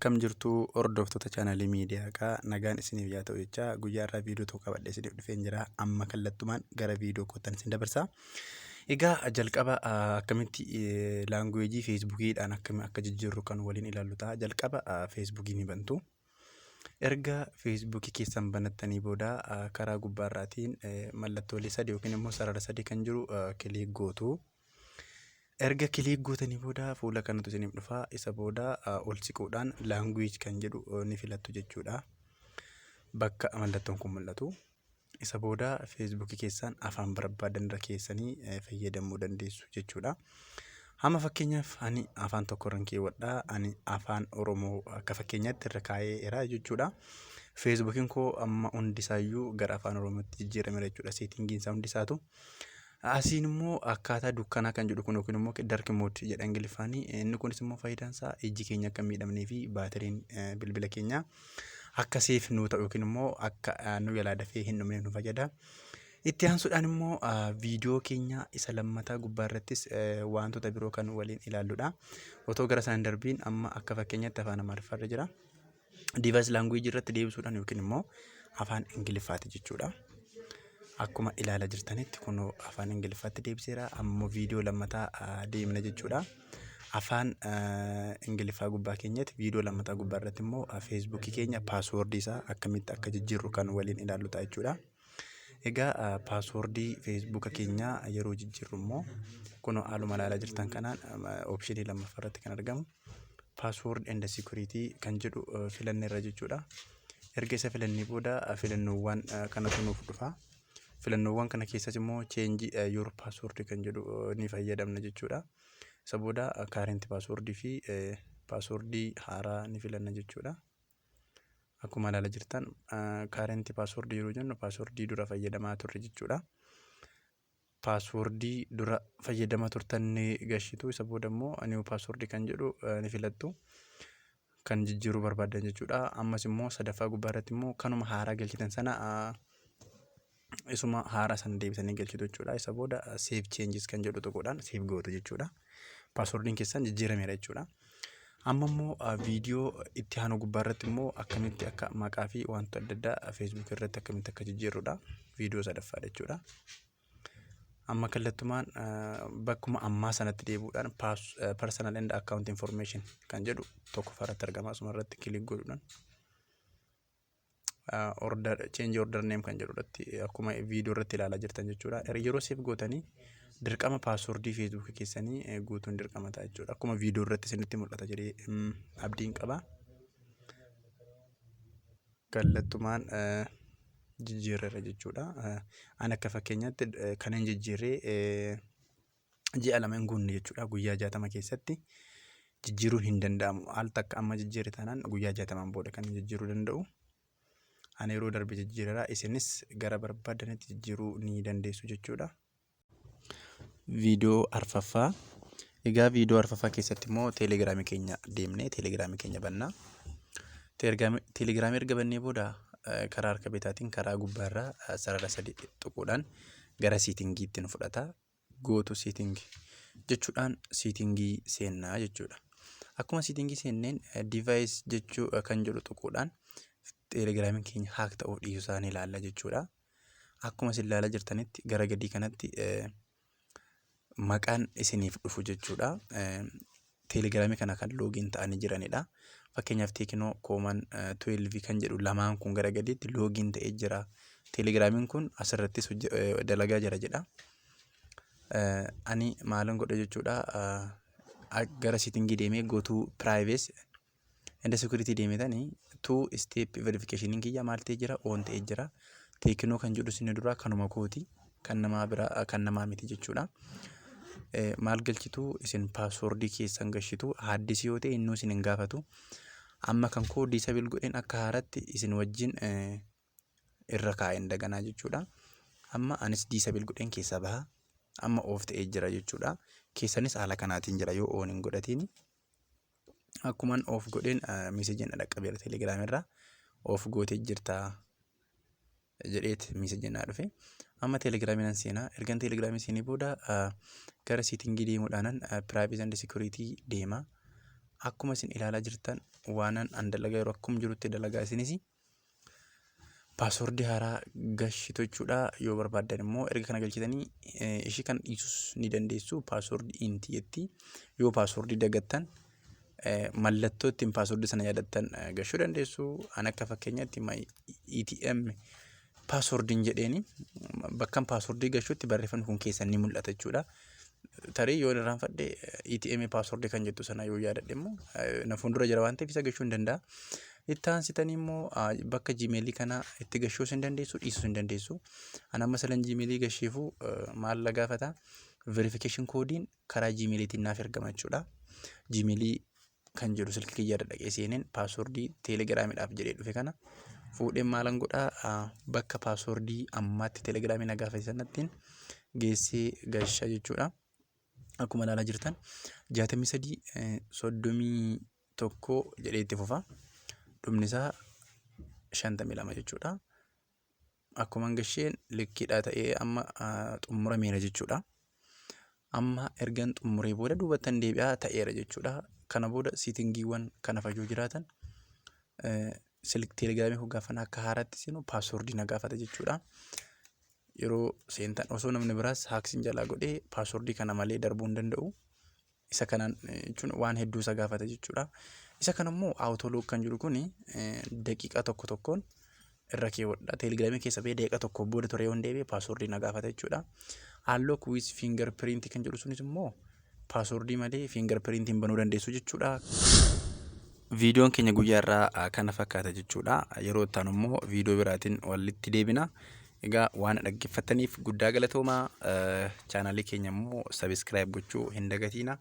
Akkam jirtu hordoftoota chaanalii Miidiyaa Haqaa, nagaan isiniif yaa ta'u jechaa, guyyaa irraa viidiyoo tokko qabadhee isiniif dhufeen jira. Amma kallattumaan gara viidiyoo kootan isin dabarsa. Egaa jalqaba akkamitti language feesbuukiidhaan akkami akka jijjiirru kan waliin ilaallu ta'a. Jalqaba feesbuukii ni bantu. Erga feesbuukii keessan banattanii booda karaa gubbaarraatiin mallattoolee sadi yookiin immoo sarara sadi kan jiru click gootu. Erga click gootanii booda fuula kanatu isiniif dhufa. Isa booda ol siquudhaan language kan jedhu ni filattu jechuudha. Bakka mallattoon kun mul'atu. Isa booda feesbuukii keessaan afaan barbaadan irra keessanii fayyadamuu dandeessu jechuudha. Amma fakkeenyaaf ani afaan tokko irran keewwadha. Ani afaan Oromoo akka fakkeenyaatti irra kaa'eera jechuudha. Feesbuukiin koo amma hundisaayyuu gara afaan Oromootti jijjiirameera jechuudha. Settingiin isaa hundisaatu. Asiin immoo akkaataa dukkanaa kan jedhu kun yookiin immoo dark mode jedha Ingiliffaanii. Inni kunis immoo faayidaan isaa ijji keenya akka hin miidhamnee fi baatiriin bilbila keenyaa akka safe nuu ta'u yookiin immoo akka nu jalaa dafee hin dhumneef nu fayyada. Itti aansuudhaan immoo viidiyoo keenya isa lammataa gubbaa irrattis wantoota biroo kan waliin ilaalludha. Otoo gara isaan darbiin amma akka fakkeenyaatti afaan Amaariffaarra jira. Device language irratti deebisuudhaan yookiin immoo afaan Ingiliffaati jechuudha. Akkuma ilaalaa jirtanitti kunoo afaan Ingiliffaatti deebiseera. Ammoo viidiyoo lammataa deemna jechuudha. Afaan Ingiliffaa gubbaa keenyatti viidiyoo lammataa gubbaa irratti immoo feesbuukii keenya passwordii isaa akkamitti akka jijjiirru kan waliin ilaallu ta'a jechuudha. Egaa passwordii feesbuuka keenyaa yeroo jijjiirru immoo kunoo haaluma ilaalaa jirtan kanaan optionii lammaffaa irratti kan argamu password and security kan jedhu filanneerra jechuudha. Erga isa filannee booda filannoowwan kanatu nuuf dhufa. Filannoowwan kana keessas immoo change your password kan jedhu ni fayyadamna jechuudha. Isa booda current passwordii fi passwordii haaraa ni filanna jechuudha. Akkuma ilaalaa jirtan, current passwordii yeroo jennu passwordii dura fayyadamaa turre jechuudha. Passwordii dura fayyadamaa turtan ni gashitu. Isa booda immoo new passwordii kan jedhu ni filattu. Kan jijjiiruu barbaaddan jechuudha. Ammas immoo sadaffaa gubbaa irratti immoo kanuma haaraa galchitan sana, isuma haaraa sana deebisanii galchitu jechuudha. Isa booda save changes kan jedhu tuquudhaan save gootu jechuudha. Passwordiin keessan jijjiirameera jechuudha. Amma immoo viidiyoo itti aanu gubbaa irratti immoo akkamitti akka maqaa fi wantoota adda addaa feesbuuk irratti akkamitti akka jijjiirrudha. Viidiyoo sadaffaadha jechuudha. Amma kallattumaan bakkuma ammaa sanatti deebi'uudhaan personal and account information kan jedhu tokkoffaa irratti argama. Asuma irratti click godhuudhaan order change order name kan jedhu irratti akkuma viidiyoo irratti ilaalaa jirtan jechuudha. Yeroo save gootanii dirqama passwordii feesbuukii keessanii guutuun dirqama ta'a jechuudha. Akkuma viidiyoo irratti isinitti mul'ata jedhee abdiin qaba. Kallattumaan jijjiirreera jechuudha. Ani akka fakkeenyaatti kan hin jijjiirree ji'a 2 hin guunne jechuudha. Guyyaa 60 keessatti jijjiiruun hin danda'amu. Al takka amma jijjiirre taanaan guyyaa 60n booda kan jijjiiruu danda'u. Ani yeroo darbe jijjiireera. Isinis gara barbaadanitti jijjiiruu ni dandeessu jechuudha. Viidiyoo arfaffaa. Egaa viidiyoo arfaffaa keessatti immoo teelegiraamii keenya deemnee teelegiraamii keenya bannaa. Teelegiraamii erga bannee booda karaa harka bitaatiin karaa gubbaarraa sarara sadi tuquudhaan gara settingiitti nu fudhata. Go to setting jechuudhaan settingii seennaa jechuudha. Akkuma settingii seenneen device jechuu kan jedhu tuquudhaan teelegiraamiin keenya hack ta'uu dhiisuu isaa ni ilaalla jechuudha. Akkuma isin ilaalaa jirtanitti gara gadii kanatti maqaan isiniif dhufu jechuudha. Teelegiraamii kana kan login ta'anii jiranidha. Fakkeenyaaf Tecno Camon 12 kan jedhu lamaan kun gara gadiitti login ta'ee jira. Teelegiraamiin kun asirrattis dalagaa jira jedha. Ani maalan godha jechuudha? Gara settingii deemee go to privacy and security deemetanii two step verification kiyya maal ta'ee jira? On ta'ee jira. Tecno kan jedhu isin dura kanuma kooti, kan namaa biraa kan namaa miti jechuudha. Maal galchitu isin? Passwordii keessan galchitu. Haaddisii yoo ta'e innuu isin hin gaafatu. Amma kan koo disable godheen akka haaratti isin wajjin irra kaa'een daganaa jechuudha. Amma anis disable godheen keessaa baha. Amma off ta'ee jira jechuudha. Keessanis haala kanaatiin jira yoo on hin godhatiin. Akkuman off godheen messageiin dhaqqabeera teelegiraamii irraa, off gootee jirta jedheet messageiin naa dhufe. Amma teelegiraamii nan seenaa. Ergan teelegiraamii seenee booda gara settingii deemuudhaanan privacy and security deema. Akkuma isin ilaalaa jirtan, waanan an dalagaa yeroo akkuma jirutti dalagaa isinis passwordii haaraa gashitu jechuudha. Yoo barbaaddan immoo erga kana galchitanii ishii kan dhiisus ni dandeessu. Password hint jetti. Yoo passwordii dagattan mallattoo ittiin passwordii sana yaadattan gashuu dandeessu. An akka fakkeenyaatti my ATM passwordiin jedheeni bakkan passwordii gashuutti barreeffamni kun keessan ni mul'ata jechuudha. Tarii yoo irraanfadhe, ATM passwordii kan jettu sana yoo yaadadhe immoo na fuuldura jira waan ta'eef isa gashuu hin danda'a. Itti aansitanii immoo bakka Gmailii kana itti gashuus hin dandeessu, dhiisuus hin dandeessu. An amma salan Gmailii gasheefuu maal la gaafata? Verification codeiin karaa Gmailiitiin naaf ergama jechuudha. Gmailii kan jedhu silkii kiyya irra dhaqee seeneen passwordii Telegramiidhaaf jedhee dhufe kana fuudheen maalan godhaa? Bakka passwordii ammaatti Telegramii na gaafate sanattiin geessee gasha jechuudha. Akkuma ilaalaa jirtan, 63 31 jedhee itti fufa. Dhumni isaa 52 jechuudha. Akkuma gasheen likkiidha ta'ee amma xumurameera jechuudha. Amma ergan xumuree booda duubattan deebi'aa, ta'eera jechuudha. Kana booda settingiiwwan kana fajoo jiraatan, Telegramii koo gaafan akka haaraatti seenu passwordii na gaafata jechuudha. Yeroo seentan osoo namni biraas hacksiin jalaa godhee passwordii kana malee darbuu hin danda'u. Isa kanaan jechuun waan hedduu isa gaafata jechuudha. Isa kana immoo auto lock kan jiru kuni daqiiqaa tokko tokkoon irra keewwadha. Telegramii keessa ba'ee daqiiqaa tokko booda ture yoo hin deebi'e passwordii na gaafata jechuudha. Unlock with fingerprint kan jedhu sunis immoo passwordii malee fingerprintiin banuu dandeessu jechuudha. Viidiyoon keenya guyyaa irraa kana fakkaata jechuudha. Yeroo itti aanu immoo viidiyoo biraatiin walitti deebina. Egaa waan dhaggeeffattaniif guddaa galatoomaa. Channelii keenya immoo subscribe gochuu hin dagatiina.